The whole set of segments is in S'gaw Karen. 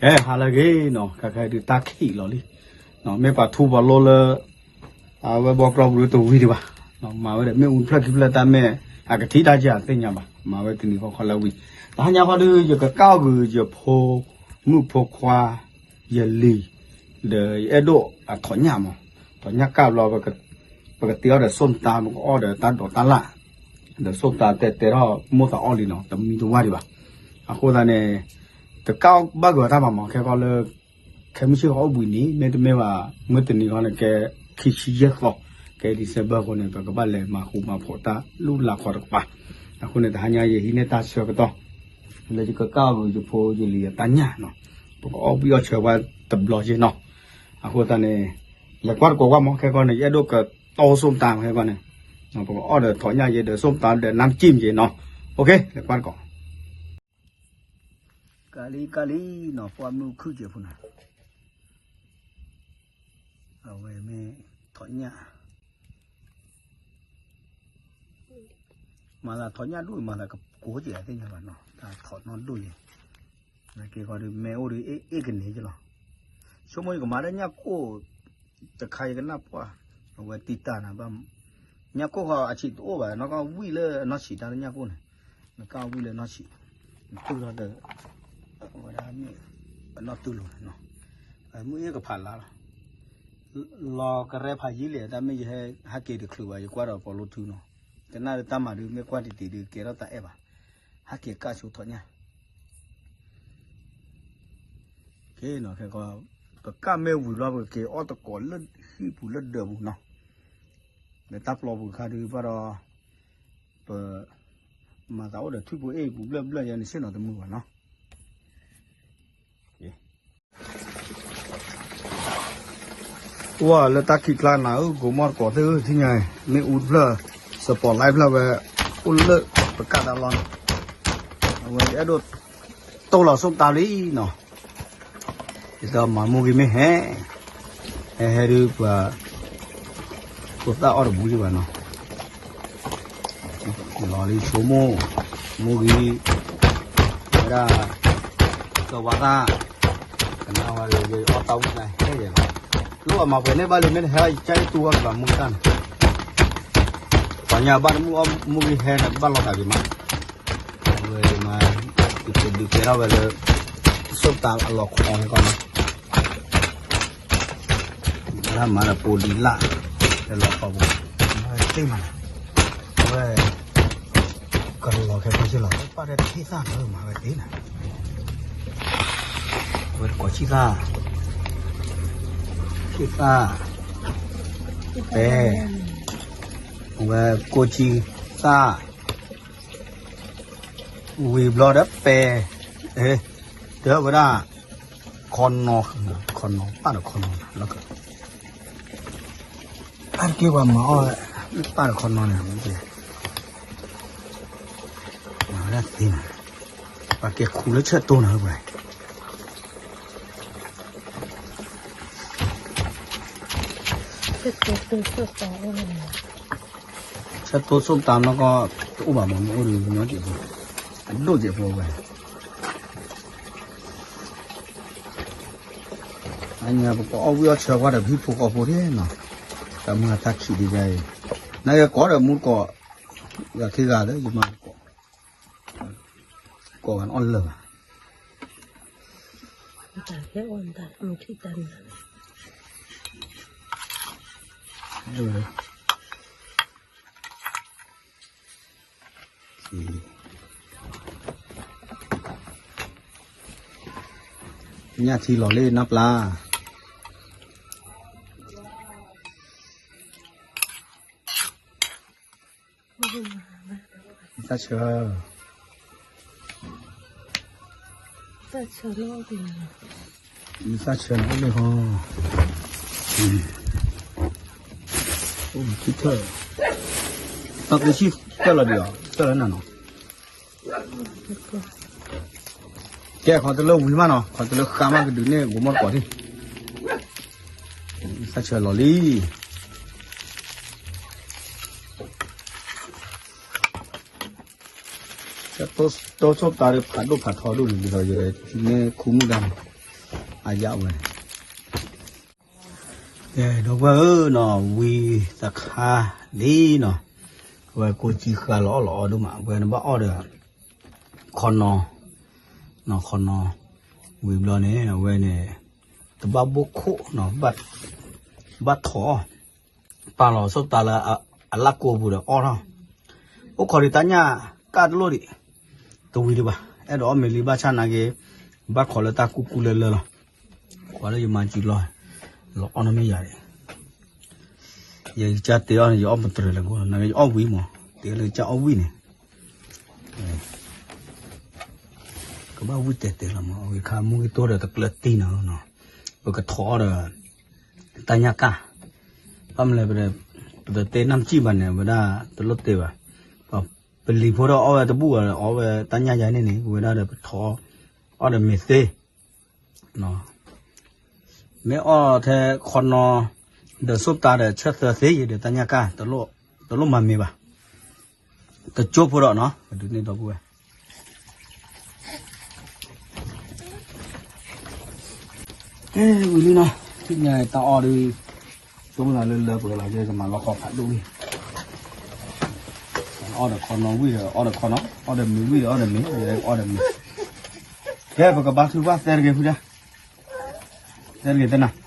ဟဲဟါလၢအဂ့ၤနီၤ, ခဲခဲဒုးတၢ်ခံးလီၤလံ, မ့ၢ်ပှၤထူပှၤလိလၢ အဝဲဘီကရီပူၤတဝံၤဒံးဘၣ်, မၤဝဲဒီးမ့ၣ်အူတဖျၢၣ်ခံဖျၢၣ်တၢ်မ့ၢ် အကထံၣ်တၢ်ကဲအသ့ၣ်ညါဘၣ်, မၤဝဲတနံၤဃီခီလၢဝံၤ, တဟါညါဃီဒုး ယကကၢ်အီၣ်ဂ့ၤယဖိ မုၣ်ဖိခွါ ယလံၤ ဒီးယအဲၣ်ဒိၣ်အထိးညၣ်မး, ထိးညၣ်ကၢ်ဘျီ ပကတ့အီၣ်ဒီး ส้มตำ ပကအီၣ်ဒီးတၢ်ဒိးတၢ်လၣ်, ဒီး ส้มตำ တဲတဲထီၣ်မိၢ်သးအီၣ်လံနီၤ, တမံတဝါဒံးဘၣ်, အဃိသတးန့ၣ် တကၢ်ဘၣ်ဂ့ၤဘၣ်တၢ်ဘၣ်မး, ခဲကီၢ်လၢ ခဲမုၢ်ဆ့ၣ်ဃီအိၣ်ဘှံးနံၤ မ့တမ့ၢ်ဘၣ် မုၢ်တနံၤဃီန့ၣ် ကဲခံဆံယဲၢ်သီ, ကဲ December အဃိန့ၣ် ပကဘၣ်လဲၤမၤဃူမၤဖိးတၢ်လူၢ်လၢ်ခီတကပၤ, အဃိန့ၣ် တဟါညါယဟံးန့ၢ်တၢ်ဆၢကတီၢ် လၢယကကၢ်အီၣ်ဂ့ၤယဖိယလံၤအတၢ်ညၣ်နီၤ, ပကအီၣ်ဘှံးအီၣ်ဆၢပှၤတဘျီက့နီၤ, အဃိသတးန့ၣ် လဲၤကွၢ်တကိးကွၢ်မး, ခဲကီၢ်န့ၣ် ယအဲၣ်ဒိၣ်ကတီၢ် ส้มตำ ခဲကီၢ်န့ၣ်, ပကအီၣ်ဒီးထိးညၣ်ယဲဒီး ส้มตำ ဒီး น้ำจิ้ม က့နီၤ, လဲၤကွၢ်တကိး ကလံကလံနီၤ, ပှၢ်မုၢ်ခုၣ်ကဲဖိနၤ, အဝဲမ့ၢ်ထိးညၣ်, မၤသးထိးညၣ်ဒိၣ်အံၤ မၤသးကကိးကဲသ့ၣ်ညါဘၣ်နီၤ, တၢ်ထိးနီၣ်ဒိၣ်ယဲ, နက့ၤဃီဒီး မ့ၢ်အိၣ်ဒီးအ့ၣ်ကန့ၢ်က့လီၤ, ဆိကမိၣ်ယကမၤလၢညၣ်ကိၢ် တခါယကနၢ်ပှၢ်, အဝဲတံၢ်တၢ်နၤဘၣ်, ညၣ်ကိၢ်ဃီအဆံးတအိၣ်ဘၣ်, နကဝံၣ်လၢအနီၢ်ဆံးတၢ်လၢညၣ်ကိၢ်န့ၣ်, နကဝံၣ်လၢအနီၢ်ဆံး, နတုၢ်ထီၣ်ဒီး အဝဲဒၣ်မ့ၢ်အနီၢ်တုၢ်လိာ်န့ၣ်နီၤ, မုၢ်အ့ၣ်ကဖးလါလီၤ, လီၤကရဲဖးယံာ်လဲၣ်, တၢ်မ့ၢ်ယဟဲဟဲက့ၤတချုးဘၣ်, ယကွၢ်ဒီးပီၤလိထူနီၤ, ကနၣ်ဒီးတၢ်မၤဒုးမ့ၢ်ကွၢ်တံၢ်တံၢ်ဒုးကဲထီၣ်တၢ်အဲၣ်ဘၣ်, ဟဲက့ၤကၢ်ဆိထိးညၣ် က့နီၤ, ခဲကီၢ် ပကၢ်မ့ၢ်ဝံၤဘျီ ပကက့ၤအီၣ်တကိးလၢဟံၣ်ပူၤလၢဒၢးပူၤနီၤ, လၢတၢ်ပျီပူၤတခါဒုးဘၣ်ဒီး ပ မၤသးအိၣ်ဒီးထွံၣ်ဖိအ့ၣ်ပူၤဘျၢၣ်ဘျၢၣ်ယဲန့ၣ်ဆ့ၣ်နီၤတမုာ်ဘၣ်နီၤ, အိၣ်လၢတၢ်ခံးကျါနၤဧၢ, ကိးမီၢ်တကိးသ့ၣ်ဧၢ, ထံၣ်ညါ မ့ၣ်အူတဖျၢၣ် spotlight ဖျၢၣ်ဝဲ အိၣ်လၢပကၢ်တၢ်လီၢ်န့ၣ်, အဝဲယအဲၣ်ဒိးတိၢ်လီၤ ส้มตำ လံနီၤ, ယတမၤမူဂံၢ်မ့ၢ်ဟဲ, ဟဲဟဲဒုးပှၤ ဖိသၣ်အီၣ်တဘူးယံၤဘၣ်နီၤ, လီၤလံဆိကမိၣ်, မူဂံၢ်, ဝဲဒၣ် ကဝါသၣ်, ကနၣ်ဝဲလၢယအီၣ်တၢ်ဝံၣ်တၢ်ဟဲယဲလီၤ, လၢအမၤပှဲၤန့ၣ်ဘၣ်လံ မ့ၢ်တဟဲအံၤ ကၢ်အံၤတူၢ်ဝဲကဘၣ်မူတၢ်န့ၣ်, ပှၤညါဘၣ်တမုၢ်အီၣ်မူဂံၢ်ဟဲန့ၣ် ဘၣ်လီၤသးက့ၤမး, ဝဲမၤ, ယကဒုးကဲထီၣ်ဝဲလၢ ส้มตำ အလီၤခီန့ၣ်ကီးနီၤ မၤမၤဒီးပိာ်လံၤလၢ်, လၢလီၤခီပူၤ, မၤဝဲသ့မး, အဝဲ, ကလီၤခဲခဲဆ့လီၤ ပၢ်တဲထံၣ်သၣ်လၢမၤဝဲသ့န့ၣ်, အဝဲတကိးဆံၣ်သၣ်, ဆံၣ်သၣ်, ပဲ, အဝဲကိၢ်ဆံၣ်သၣ်, ဝံၤဘျီဒီးပဲ, တဲဝဲဒၣ်, ခီနီၤ, ခီနီၤ ပၢ်ဒီးခီနီၤ, အါတက့ၢ်ပှၤမၤအီၣ်, ပၢ်ဒီးခီနီၤန့ၣ်, မၤဝဲဒၣ်သ့န့ၣ်, ပှၤကဲခူလၢဆၢတိၢ်နၤဝဲ, ဆၢတိၢ် ส้มตำ နီၢ်ကီၢ်, တအိၣ်ဘၣ်မး မ့ၢ်အိၣ်ဒီးညီကဲးဖိ, အဒိၣ်ကဲးဖိဝဲ, အညါပကအီၣ်ဝံၣ်အီၣ်ဆၢကွၢ်ဒီးဟံၣ်ဖိဃီဖိန့ၣ်နီၤ, တၢ်မုၢ်အတၢ်ခံးဒံးယါအံၤ, နကကိးဒီးမူတကိး, ယၤခံဂၤလၢယမၤတကိး, ကိးဂၤအီၣ်လၢာ်ဘၣ် ညၣ်ထံလီၤလၢနၢ်ပျၢ်, တၢ်ဆၢ, တၢ်ဆၢန့ၣ်အိၣ်လၢဟီ, အိၣ်ထံၣ်ထၢၣ်, တၢ်ကူဆံၣ်တၢၢ်လီၤဒံးအီၤ တၢၢ်လၢနၤနီၤ, ကဲခီတလၢဝံၤမးနီၤ ခီတလၢဃါမးကဒုးန့ၢ်ဂိၤမီၢ်တကိးထံၣ်, တၢ်ဆၢလီၤလံ တိၢ်ဆိၣ်ပတၤဒီးဖးဒိၣ်ဖးထီဒိၣ်န့ၣ် ဒ်သိးယမ့ၢ်ခူမုၣ်တၢ်န့ၣ်, အယဝဲန့ၣ် ကဲ ဒီပုၢ်ဝဲၢ်ဧၢနီၤ ဝံၤတခါလံနီၤ, အဝဲကိးကံဃာ်လီၤအီၣ်လီၤအီဒိၣ်မး အဝဲန့ၣ်ဘၣ်အီၣ်ဒီး ခီနီၤ, နီၤခီနီၤ, ဝံၤဘျီန့ၣ် အဝဲန့ၣ် တဘၣ်ဘိၣ်ခိၣ်နီၤ, ဘၣ်ထီၣ်အီၣ်, ပာ်လီၤဆိၣ်တၢ်လၢအလၢ်ကိပူၤဒီးအီၣ်ထီၣ်, အိၣ်ခိးဒံးတၢ်ညၣ်ကၣ်တလိၣ်ဒံး, တဝံၤဒံးဘၣ်, အဲၣ်ဒိးအီၣ်မ့ၤလံဘၣ်ဆၣ်နာ်က့, ဘၣ်ခိးလၢတၢ်ကူကူလၢလၢလီၤ, ကွၢ်လၢယမၤကံလီၤ, လီၤအီၣ်နီတမ့ၢ်ယၤဒံး, ယကစၢ်တ့အီၣ်န့ၣ် ယအီၣ်ပတြၢၤလၢကိၣ် နာ်က့ယအီၣ်ဝံၤမး, တ့လၢကစၢ်အီၣ်ဝံၤန့ၣ် ကဘၣ်ဝံၣ်တဲာ်တဲာ်လီၤမး, အဝဲခါမူဂ့ၤတိၢ်ဒီးတကျၢၤတံၢ်နီၤ, ပကထီၣ်အီၣ်ဒီး တၢ်ညၣ်ကၣ်, ဘၣ်မနုၤလဲၣ်, ပတတဲနၢ်ပစံၣ်ဘၣ်န့ၣ် ဝဲဒၣ်တလိၣ်တဲဘၣ်, ပလံၤဖိဒီးအီၣ်ဝဲတဘူၣ်ဘၣ် အီၣ်ဝဲတၢ်ညၣ်ယါန့ၣ်န့ၣ် ဝဲဒၣ်ဒီးပထီၣ်အီၣ်ဒီးမ့ၤသ့ မ့ၢ်အီၣ်ထဲခီနီၤ, ဒီးဆိၣ်တၢ်ဒီးဆၢသၢသ့ယဒီးတၢ်ညၣ်ကၣ်, တလိၣ်မၤမ့ၤဘၣ်, တကၠိဖိဒီးနီၤ, ပဒုးန့ၢ်ဒီပုၢ်ဝဲၢ် ကဲဝံၤလံနီၤ, ထံၣ်ညါတၢ်အီၣ်ဒုး, ဆိကမိၣ်သးလၢလၢပှဲၤလီၤ ကဲကမၤလီခီဖးဒိၣ်ဝံၤ, အီၣ်ဒီးခီနီၤဝံၤဒီးအီၣ်ဒီးခီနီၤ, အီၣ်ဒီးမ့ၤဝံၤဒီးအီၣ်ဒီးမ့ၤ, အီၣ်ဒီးမ့ၤ, ကဲပကဘါထုကဖၣ်သၢတဂ့ၤဖုဒၣ်, သၢတဂ့ၤသနၤ က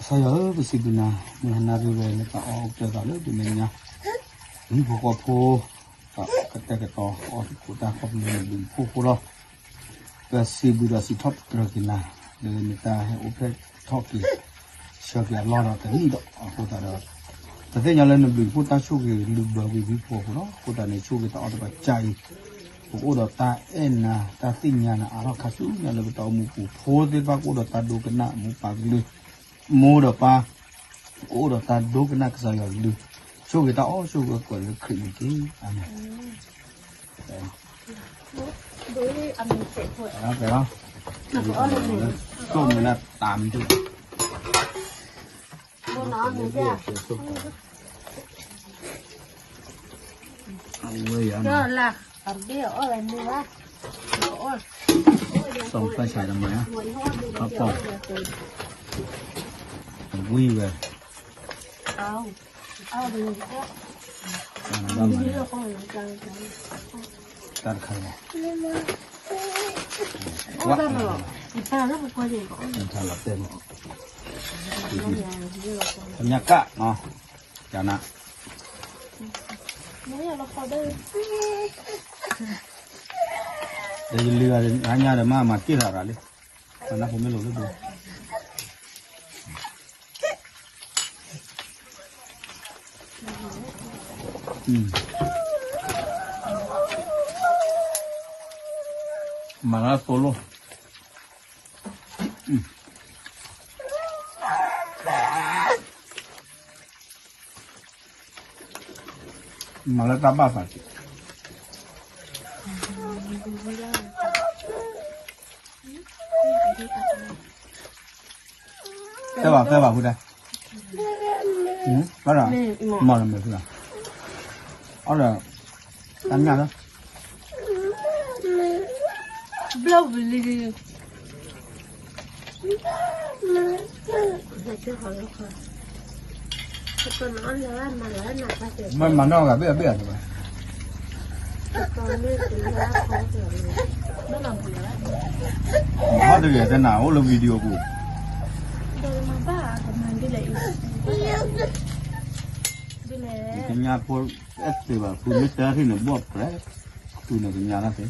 စၢ်ယွၤဧၢ, ပစံးဘျုးနၤ, မုၢ်ဟါနၣ်ရံၣ်ဝဲလၢတၢ်အီၣ်အိၣ်ကတၢၢ်သးလၢဒုးမဲာ်ညါ, ဟံၣ်ဖိဃီဖိ, ကတဲာ်ကတီၤအီၣ်သကိးတၢ်ခီဖျိလၢနဘျုးနဖှိၣ်အဃိလီၤ. ပစံးဘျုးဒီးစံးထီၣ်ပတြၢၤက့ၤနၤ, လၢနတၢ်ဟဲအိၣ်ဖျဲၣ်ထီၣ်က့ၤ, ဆှၢက့ၤအလီၢ်ဒီးတနံၣ်ဒီးအဃိသတးဒီး, ပသ့ၣ်ညါလၢနဘျုးနဖှိၣ်တၢ်ဆိၣ်ဂ့ၤလုၢ်ဘၢက့ၤဝံဖိအဃိလီၤ. အဃိသတးန့ၣ် ဆိၣ်ဂ့ၤတၢ်အီၣ်တပာ်ကၢ်အံၤ ပကအိၣ်ဒီးတၢ်အဲၣ်နၤ တၢ်သ့ၣ်ညါနၤအါထီၣ်ခါဆူညါလၢပတၢ်အိၣ်မူပူၤ, ဖိသ့ၣ်တဖၣ်ကအိၣ်ဒီးတၢ်ဒိကနၣ်မိၢ်ပၢ်ကလုၢ်, မိၢ်ဒီးပၢ် ကအိၣ်ဒီးတၢ်ဒိကနၣ်ကစၢ်ယွၤကလုၢ်, ဆိၣ်ဂ့ၤတၢ်အီၣ်ဆိၣ်ဂ့ၤအီၣ်လၢခရံာ်န့ၣ်တက့ၢ်. အၤမ့ၣ်. ကဲလီၤ, ကဲလီၤ, ဆိၣ်မ့ၢ်လၢတၢ်မ့ၢ် အဝဲယၤ, စီၤပၢ်ဆဲးတမၤ, အပီၢ်, ဝံၤဝဲ, ဘၣ်မၤ, တၢ်တခါလီၤ, ဝဲ, တၢ်လီၤတဲာ်မး, တၢ်ညၣ်ကၣ်နီၤ, ကနၤ ဒီးယလုၢ်ဂၤ ဟါညါဒီးမၤမၤတ့ၢ်လီၤရၤလံ, နဖိမ့ၢ်လိာ်လၢဒိ, မၤလၢသိလိၣ် မၤလၢတၢ်ဘၣ်သးက့ၤ, တဲဘၣ်တဲဘၣ်ဖုဒၣ်, ဘၣ်ဒီး, မၤလၢမ့ၢ်ဖုဒၣ်, အီၣ်ဒီး, တၢ်ညၣ်လၢ ဘျီၣ်ဝံၤလံ, မ့ၢ်မၤနီၢ်ဂၤဘ့ၣ်အဘ့ၣ်အဘ့ၣ်, မၤတဂ့ၤတဲနၤအိၣ်လၢ video ပူၤ, ကညါဖိအဲၣ်သ့ဘၣ် ဖုမ့ၢ်တဲထံၣ်န့ၣ် ဘီၣ်ပြဲး, ဖုန့ၣ်ကညါတၢ်သ့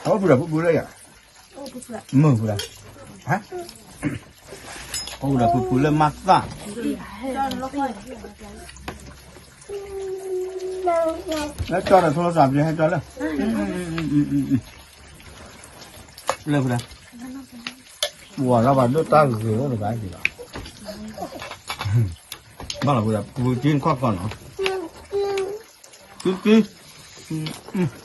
အဝဲပူၤဒီးဖုပူၤလၢယၤ, မုၢ်ပူၤဒီး, ဟါ, အဝဲပူၤဒီးဖုပူၤလၢမၤသၣ်, လၢကၠီဒီးထိလိစၣ်ပျဲဟဲကၠီလၢ, လၢပူၤဒီး, ဝၤလၢဘၣ်ဒိၣ်တၢ်ဂ့ၤအိၣ်တဂၤက့ၤလီၤ, ဘၣ်လီၤပူၤဒီး ပူၤက့ၤနခီၣ်ကီၢ်နီၤ, က့ၤက့ၤ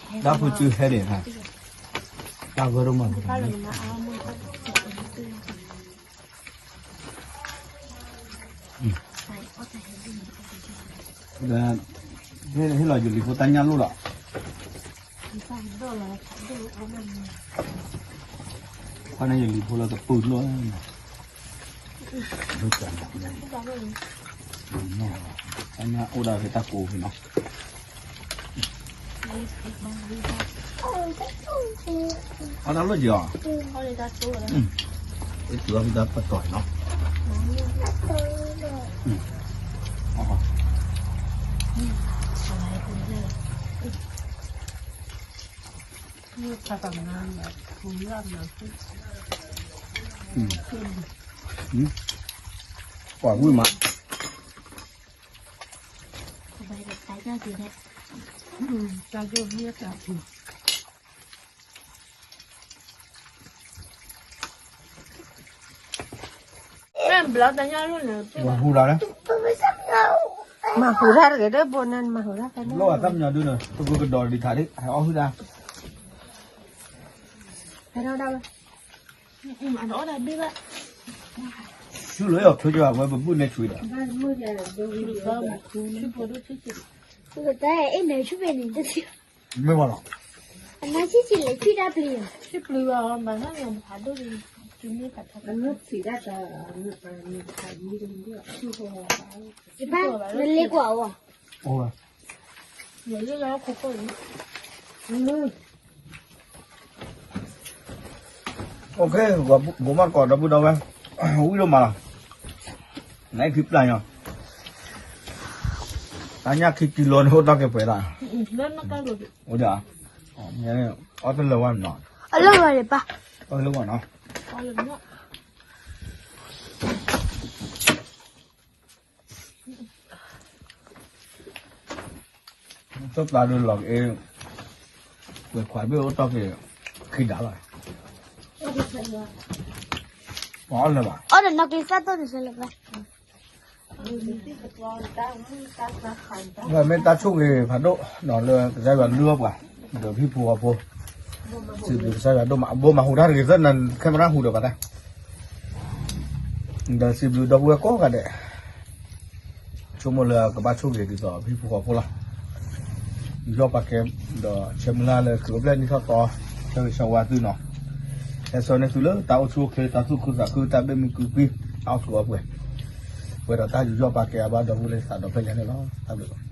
တၢ်ဖုကၠူဟဲန့ၣ်, တၢ်ဂၢၢ်ဒိၣ်မး, အ ဒီး ဟ့ၣ်လီၤယလံၤဖိတၢ်ညၣ်လိၣ်လီၤ. ခီန့ၣ်ယလံၤဖိလၢကပုာ်လိၣ်, တၢ်ညၣ်အိၣ်ဒၣ်ဖဲတၢ်ကိးဖဲနီၤ. အတၢ်လိၣ်က့ၤအီၤ, အ့ၣ် တုၤအီၤဖဲတၢ်ပတီၢ်နီၤ. ပှၤဝံၣ်မး, ဘျီတၢ်ညၣ်လိၣ်န့ၣ် ပှၤဟူလီၤလၢ မၤဟူတၢ်တဂ့ၤဒီး ဘိန့ၣ်မၤဟူတၢ်ဖဲန့ၣ် လိၣ်ဘၣ်တၢ်ပညီဒုန့ၣ် ပကကဒီးဒံးထးဒ် ဟဲအီၣ်ဟုၣ်တၢ် ဖဲထီၣ်ဒၣ်ဝဲ ဆူလၢယီၤချုးကဘၣ်ဝဲပဘူၣ်နဲဆွံဒီး တၢ်အဲၣ်မဲာ်ဆူၣ်ဖဲန့ၣ်တထံၣ် မ့ၢ်ဘၣ်လီၤ အနၢ်ဆံၣ်ဆံၣ်လဲၤဆံၣ်တၢ်ပျံၤ ဆံၣ်ပျံၤဘၣ်အီၤ မၤနၢ်ယၤမဖးဒိၣ်န့ၣ် တုၤမ့ၢ်ဖးထီ အနၢ်ဆံၣ်ဒၣ်တၢ် နလဲၤကွၢ်အီၤ ယလၢလၢခိခိၣ်န့ၣ် OK ဘိမးတကိးဒီပုၢ်ဒီဝဲၢ် ဝံၣ်ဒိၣ်မးလီၤ နအဲၣ်ခံပျၢ်ညီ တၢ်ညၣ်ခံကံလိန့ၣ် အိၣ်တ့ၢ်က့ၤပှဲၤဒၣ် အိၣ်ဒၣ် အီၣ်တလၢာ်ဝဲနီၤ အလၢာ်ဝဲဒၣ်ပၢ် အီၣ်လၢာ်ဝဲနီၤ တပျၢ်ဒုးလီၤက့ၤ ဝဲၤခွါဘ့ၣ်အိၣ်တ့ၢ်က့ၤ ခံဒါလီၤ ပှၤအီၣ်လၢာ်ဘၣ် အီၣ်ဒီးနီၢ်က့ၤသၣ်သိၣ်န့ၣ်စဲလၢပၢ် ဝဲမ့ၢ်တၢ်ဆိၣ်ဂ့ၤဖးဒိၣ်နီၤ လၢကစၢ်ယွၤလုၢ်အီၣ်ပှၤ ဒီးဟံၣ်ဖိဃီဖိ စံးဘျုးကစၢ်ယွၤဒိၣ်မး အဘိမၤဟူးတၢ်တဂ့ၤသၢနၤ ခဲမရၣ်ဟူးဒီးပှၤတၢ် ဒီးစံးဘျုးဒီပုၢ်ဝဲၢ်ကိးဂၤဒဲး ဆိကမိၣ်လၢကဘၣ်ဆိၣ်ဂ့ၤဒ်သိးဟံၣ်ဖိဃီဖိလီၤ ယီၢ်ပာ်ကဲ ဒီးဆၢမုၢ်လၢ်လၢခရံာ်အိၣ်ဖျဲၣ်နံၣ်ထီၣ်သီ ဆၢဂ့ၤဆၢဝါသုနီၤ ဟဲစိာ်န့ၢ်သုလၢတၢ်အိၣ်ဆူၣ်အိၣ်ချ့ တၢ်သူၣ်ခုသးခု တၢ်ဘၣ်မုာ်ကံကွံ တၢ်အိၣ်ဆူၣ်အိၣ်ပှဲၤ ပှဲၤဒီးတၢ်ယူးယီၣ်ပာ်ကဲအဘၣ်ဒီပုၢ်ဝဲၢ်သးဒီဖျၢၣ်ညါန့ၣ်လီၤ တၢ်ဘျုး